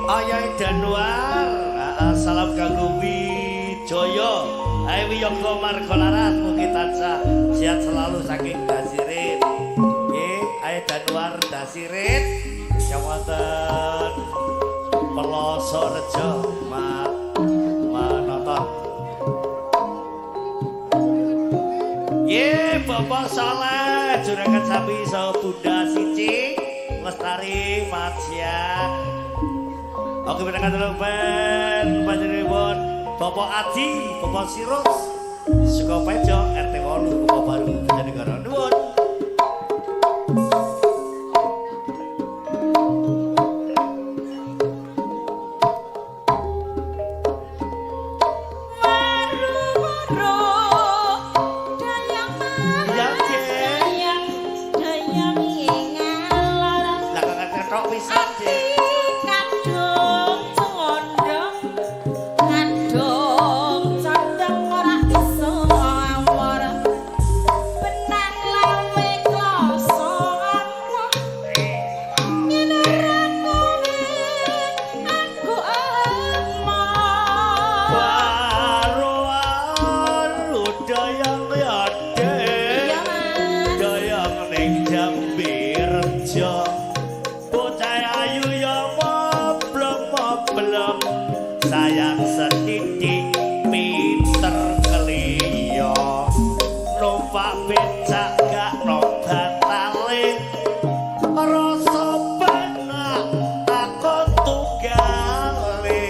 Ayah Januar, salam kanggo Wijaya. Ayo Wiyoga Marga Laras mugi tansah sehat selalu saking Dasirit. Nggih, Ayo Januar Dasirit. Yang wonten Peloso Rejo Manoto. Nggih, Bapak Saleh juragan sapi saha Bunda Siji Lestari Matsya. Oke, mendengar dulu ben panjenenganipun Bapak Adi, Bapak Sirus, Sukopejo RT 8 Kupa Baru Bojonegoro. Nuwun. Ya, Cek. Lah kok ketok pisan, Cek. Waru-waru dayang ya, Dek. Dayang ning Jambirejo. Bocah ayu ya moblong-moblong. Sayang sethithik pinter keliya. Numpak becak gak no batale. Rasa penak takon tunggale.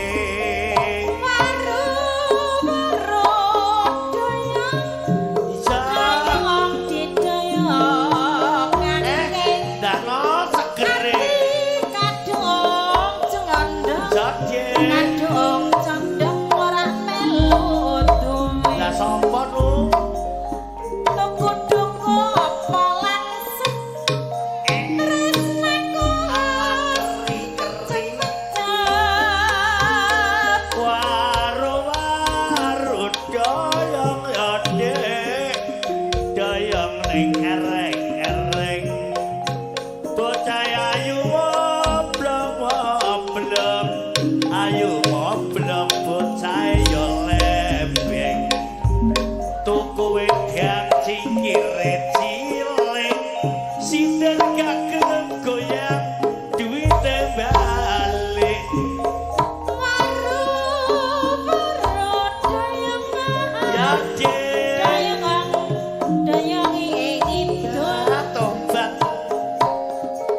Ndakno segere. Jodye. Kadung condong ora melu duwe. Lah sapa nu? Tuku duku apa langsung tresnaku kecet. Waru-waru dayang ya, Dek. Dayang ning ereng-ereng. Bocah ayu moblong-moblong. Ayu moblong bocah ya lembeng. Tuku wedang cingkire cilik. Sinden gak gelem goyang duwite balik. Waru-waru dayang Ya, Dek. dayang dayang idul Tobat.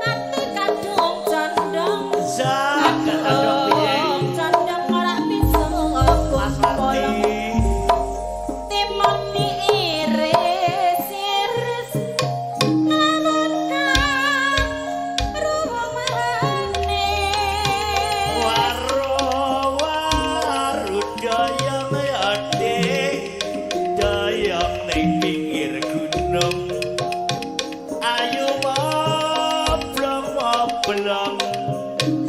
ati kadung condong. Zakat ada piye? Condong ora bisa Mas Marti. Timon diiris iris nglamun ruwamane. Waru waru dayang ya, Dik. Dayang ning pinggir gunung. Ayu moblong moblong.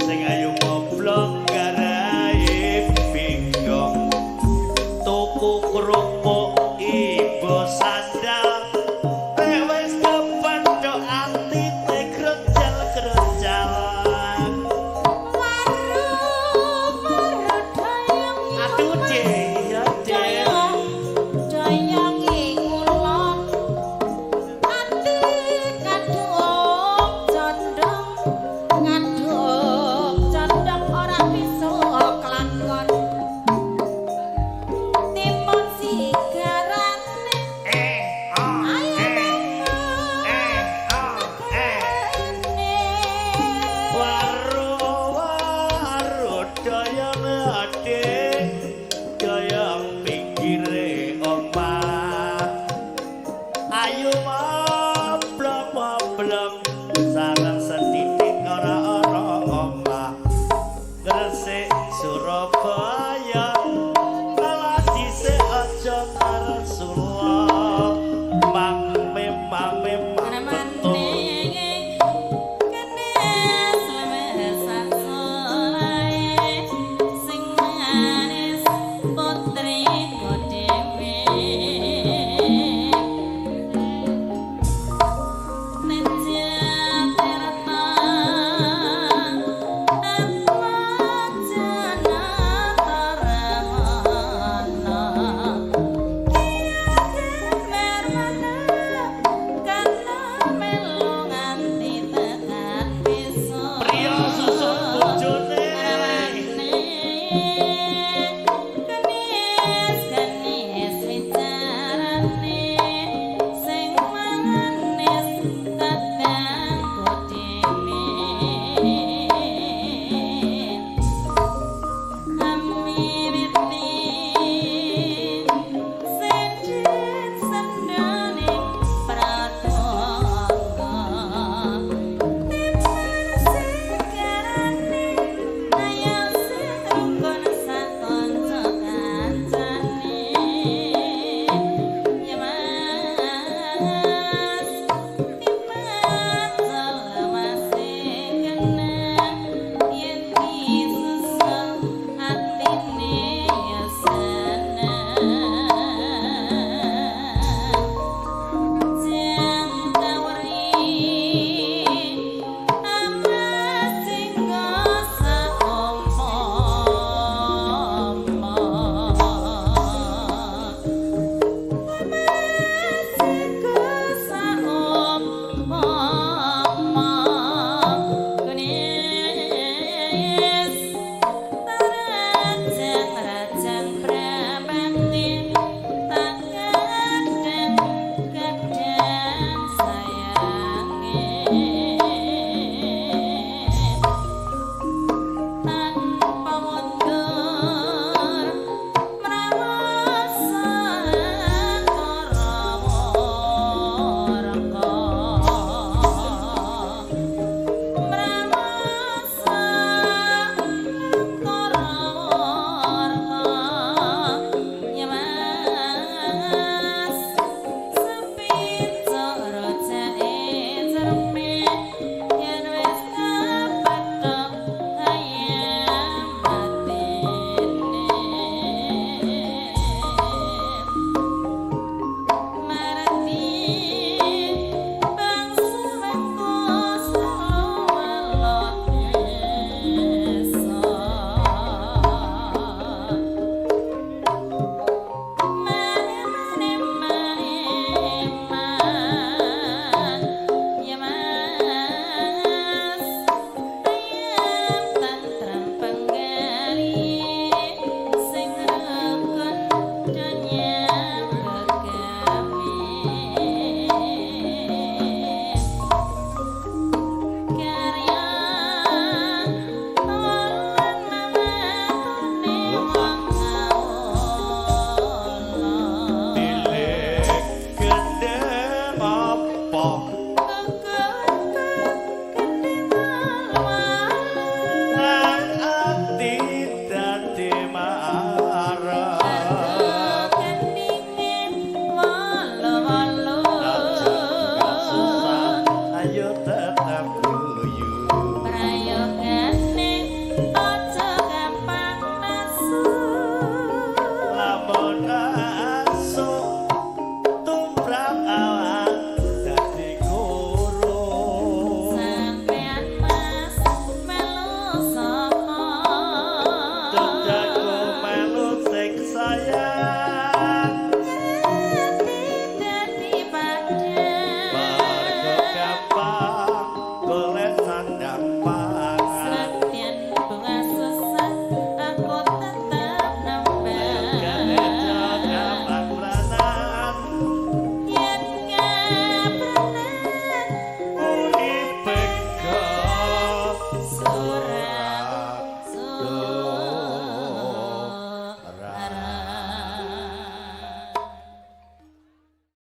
Sing ayu moblong garae bingung. Tuku kerupuk ibu sandal. Nek wis kepethuk atine krenjal-krenjal. Waru waru dayang Aduh, Dik, ya, Dik. dayang dayang ing ngulon ati kadung condong kadung condong ora bisa kelakon timon sigarane Eh, ah, ayo eh, eh, ah, eh. Waru waru dayang ade, dayang pinggire omah. Ayu moblong moblong, sareng sethithik ora ana omah. Gresik Surabaya, kalah dhisik aja ngarsula. Mang memang memang betul. Nek Nang ati dadi marah. Susah ayo.